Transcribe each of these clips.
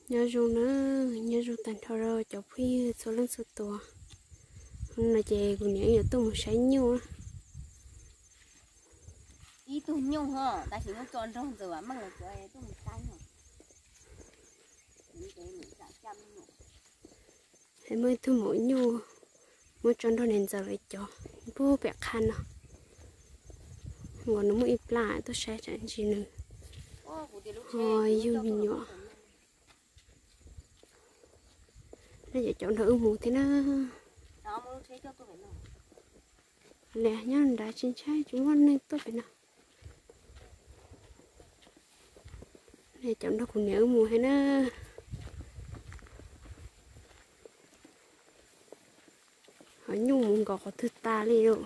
Nyob zoo na, nyob zoo tag nrho rau cov phooj ywg txhua leej txhua tus. Hnub no ces kuv niam wb yuav tuaj mus saib nyuj. Ib tug nyuj ho, tab sis muab tso nrog Ntxawm Vam Meej lawv cov tuaj mus saib no. Es muaj ib tug maum nyuj muab tso nrog niam Ntxawm lawv cov npuag pem qha no. Nkaus nws muaj ib plab tuaj saib tsam ntsis nws ho yug me nyuam. Nej cov nrog wb mus thiab na. Li nyob nrad tsis ntshai, tsis muaj neeg tuaj pem no. Cov nrog kuv niam wb mus thiab na. Ho nyuj mus nkaus qhov twg tas li lawm.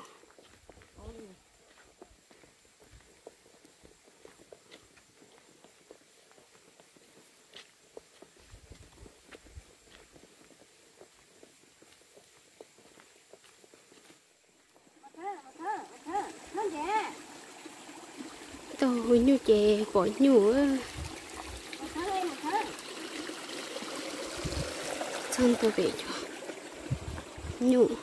Tau hu nyuj ces pom nyuj. Txog ntua pem cov nyuj.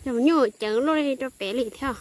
Cov nyuj ceev luaj li rau pem li thiab.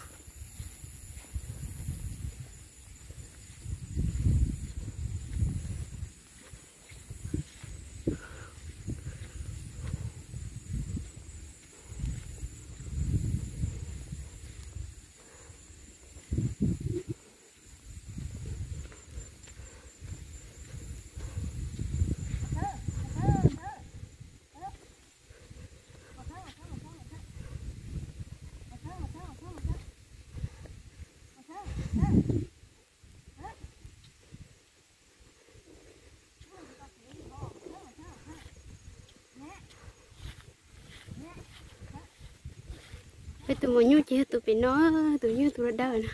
Peb tus maum nyuj ces yog tus pem no, tus nyuj tus dawb dawb na.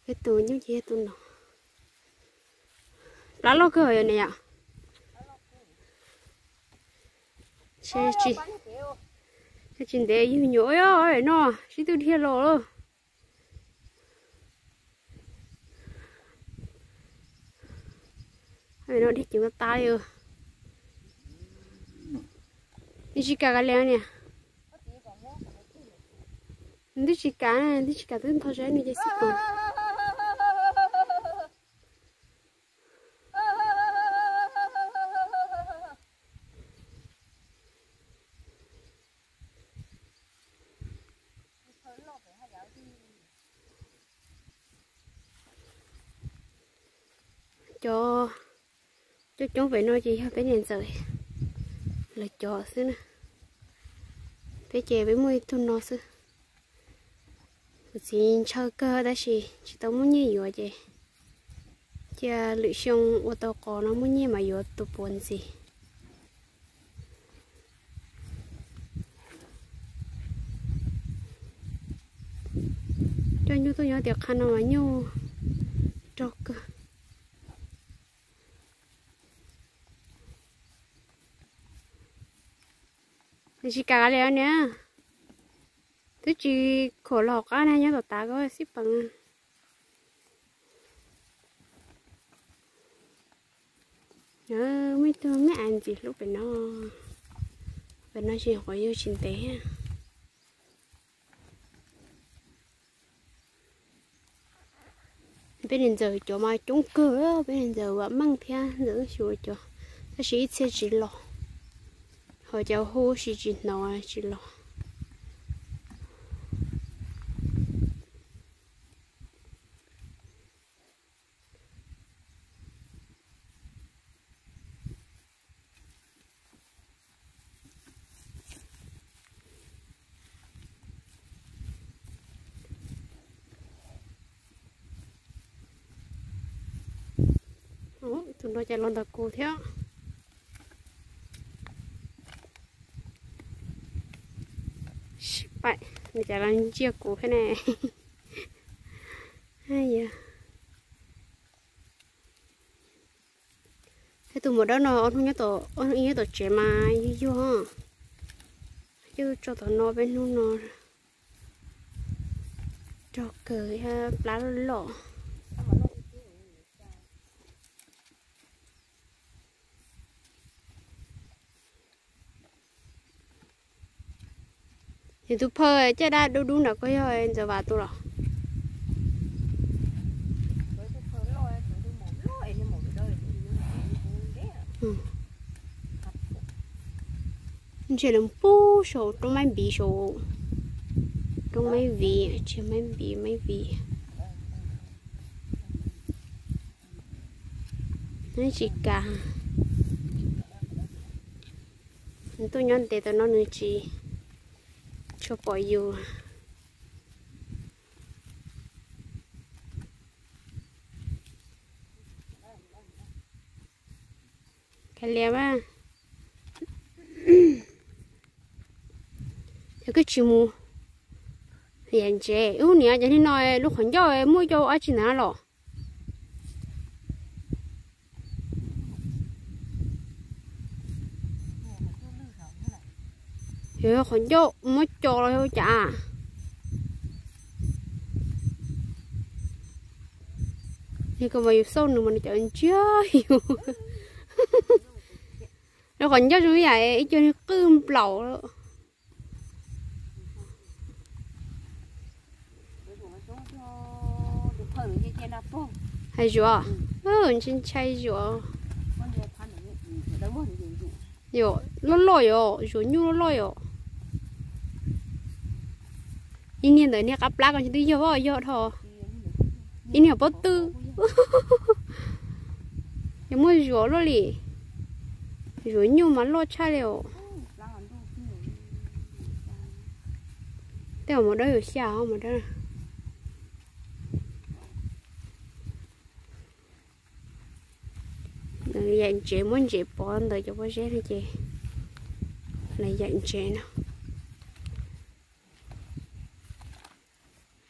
Peb tus nyuj ces yog tus no. Plab loj kawg yom niam yom. Tsis ntev yug nyuam no sib tw dhia los lawm. No dhia ceev tas li. Nws tsis kam kav liam niam. Nws twb tsis kam, twb tsis kam twb ntho saib nws ces xib pom. Cov coob coob pem no ces yog peb niam ntxawm lawv cov xwb na. Peb ces peb muaj ib tug no xwb. Kuv txiv ntshaw kawg tab sis tsis tau muaj nyiaj yuav ces cia lwm xyoo ua tau qos no muaj nyiaj mas yuav tus puav ntxiv. Coj nyuj tuaj nyob tiam qha no mas nyuj rog kawg. Tsis kam li niam, twb tsis khuam los hauv qab na, nyob tom tav ko xib peem. Muaj ib tug me ntxim hlub pem no, pem no tsis nyuam qhuav yug tsis ntev. Peb niam ntxawm cov mas coob kawg, peb niam ntxawm Vam Meej thiab ntxawm Xyuas cov, tab sis ib txhia tsis los, ho cov hu si tsis hnov tsis los. Tus no cas los ntawm kuv thiab. Sib paim, nws cas los ntsia kuv thiab ne. Thiab tus maum dawb no ob hnub nyob tom, ob hnub ib nyob tom tsev mas yuag yuag, coj tso tom no peb hnub no. Rog kawg, plab loj loj. Yus tus phaw caj dab dub dub nram koj yog Ntxawm Vam tus los? Ntshe lawv pub saum roob maib npiv saum, roob maib npiv, tsis maib npiv, maib npiv. Nws tsis kam. Nws tuaj nyob ntev tam no nws tsis tshua pom yus. Kav liam mas. Yog koj tsis mus yam ntsev, ub niam, cas nim no lub qhov ncauj muaj cov dab tsi ntawd los? Yog qhov ncauj muab co los yog cas? Yog koj mas yus xauj nws mas nws cov ntsiag yus. Lub qhov ncauj zoo ib yam ib co qwj nplaum. Hais Zuag, ntshai ntshai Zuag. Yog loj loj yom, Zuag nyuj loj loj yom. Ib niag ntawd niag qab plab ko ntshe twb yog voj yog dhau. Ib niag pob tw. Yog muaj Zuag luaj li. Zuag nyuj mas loj tshaj li os. Tej zaum maum dawb yuav xya os maum dawb. Yaim ntsev, muab ntsev pov ntawm cov pob zeb no ces lawv yaim ntsev no.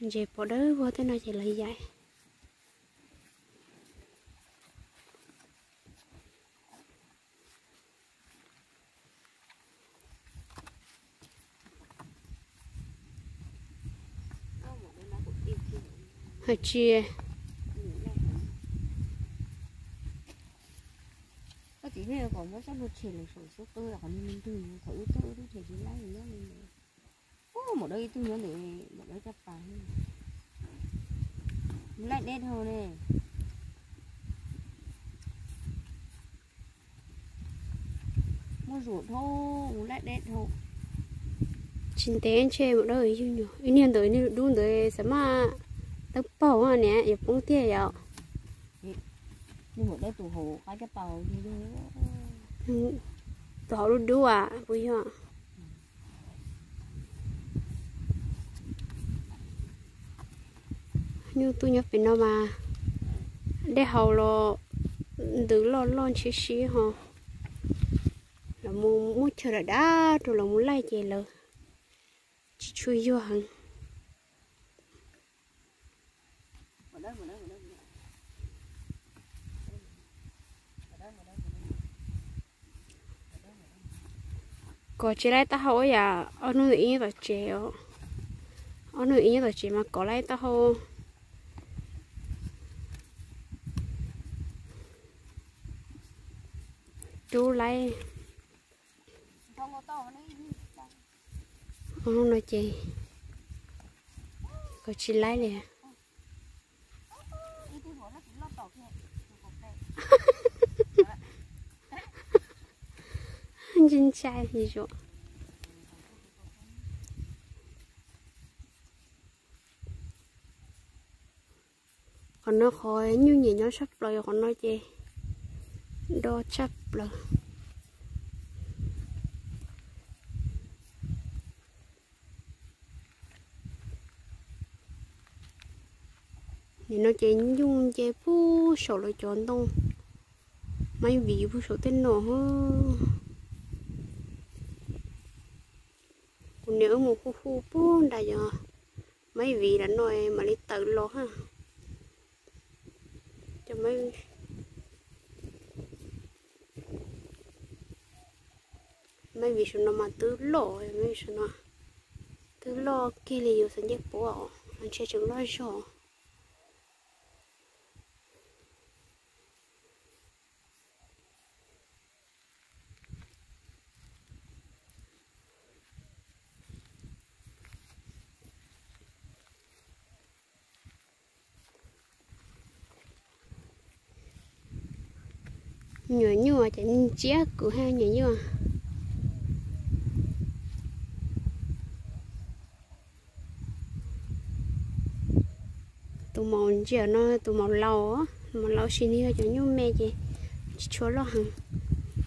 Ntsev pov dawb vog tej no ces lawv yaim. Hais tsis, koj txiv pheej kom muab txoj hlua tshem lawm saum xub qw qhov ni ntws, qhov wb tuaj wb twb tshem tsis laib nyob li ntawd. Ub, maum dawb ib tug nyob ntawd, maum dawb caj pas, laij deb dhau ne. Muaj Zuag dhau, laij deb dhau. Tsis ntev ntshe maum dawb yug nyuag, ib niag ntawd niag dub ntawd xav mas teeb paug niam yuav poob tiag yom. Maum dawb tus hauv qab caj pas, tus hauv dub dub as puas yog? Nyuj tuaj nyob pem no mas dej haus los ntws loj loj ntshiab siab ho. Los mus muaj chaw dav dav rau los mus laij ces lawv tsis tshua yuag heev. Kov tsis laib taub hau yam, ob hnub ib nyob tom tsev os. Ob hnub ib nyob tom tsev mas kov laib taub hau. Rub laib. Ob hnub no ces kov tsis laib li. Ntshai ntshai Zuag. Qhov no qhov nyuj nyiam nyob tshaj plaws, qhov no ces do tshaj plaws. Nim no ces nyuj nce puag saum lawv cov ntoo. Maib viv puag saum tej no. Kuv niam wb mus hu hu puag nram yog maib viv lam no mam li tawm los ha. Cov maib viv saum no mas twb loj, maib viv saum no twb loj kiag li yus xav ncej puav os, ntshe tseem loj zog. Nyuam nyuj ces ntsia kuv ha nyuam nyuj. Tus maum ntsia no tus maum laus, maum laus sis nws yog cov nyuj me ces tsis tshua loj heev.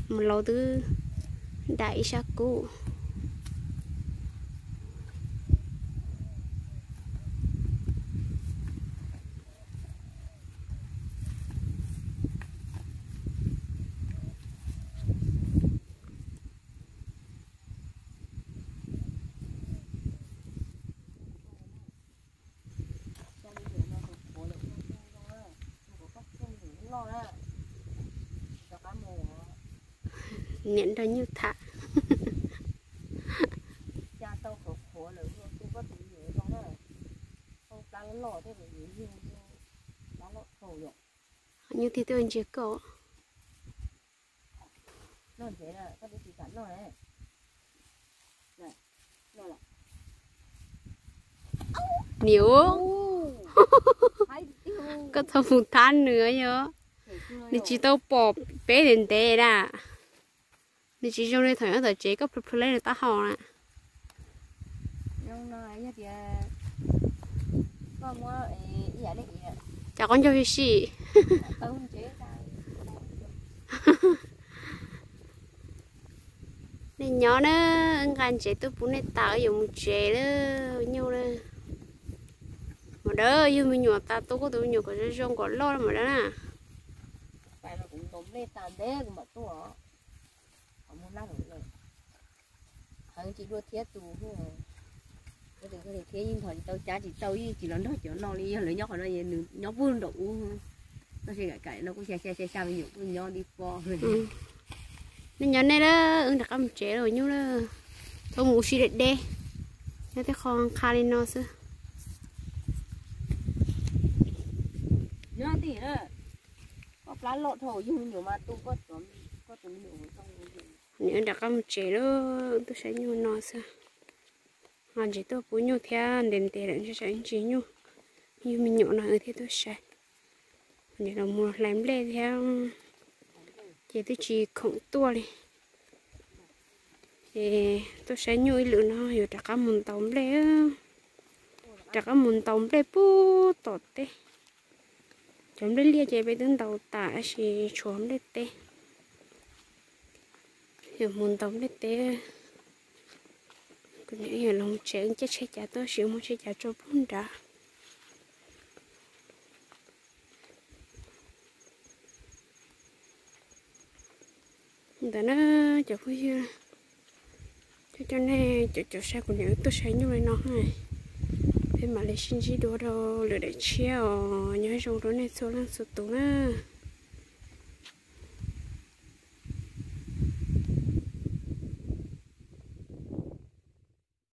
Maum laus twb dam ib sab kub. Niam nrog nyuj tham. Nyuj thiaj tuaj ntsia koj. Niam, koj txhob mus thab nws yog. Nws tsis tau pom peb ntev ntev na. Nws tsis zoo li thaum nyob tom tsev koj plhws plhws leb nws taub hau na. Cov qaub ncaug ib si. Nej nyob na, wb nqa ntsev tuaj pub nej tas wb yuav mus tsev lawm nyuj na. Mas dawb yug me nyuam tas tu koj tus me nyuam kom zoo zoo kom loj mas dawb na. Heev tsis dua thiab tus, thiab yeej nthos tsis tau cab tsis tau yeej tsis los nrog cov no li yog lawv nyob qhov no nws nyob puag nraum ub. Tab sis kam kam no kuj xya xya xya xya me nyuam kuj nyob tib pob. Nej nyob nej lawm, wb rov qab mus tsev lawm nyuj lawm. Thaum mus ua si deb deb, nyob tej qho qha li no xwb. Niam rov qab mus tsev lawm, tuaj saib nyuj no xwb. Ho ntsis tuaj pub nyuj thiab ntev ntev lawm ntshe tsam ntsis nyuj, yug me nyuam no thiaj tuaj saib. Nim los mus hlais nplej thiab, ces twb tsis khoom tuaj li. Ces tuaj saib nyuj ib lwm no yuav rov qab mus ntaus nplej, rov qab mus ntaus nplej puag tom teb. Cov nplej liaj ces peb twb ntaus tas tab sis tshuav nplej teb. Yuav mus ntaus nplej teb. Kuv niam los tsev caij tsheb cav tuaj sis muab tsheb cav tso puag nrad. Ntawd na cov phooj ywg, coj coj nej cov cov saib kuv niam tuaj saib nyuj li no, peb mam li sib ntsib dua rau lwm daim tshiab os. Nyob zoo rau nej txhua leej txhua tus na.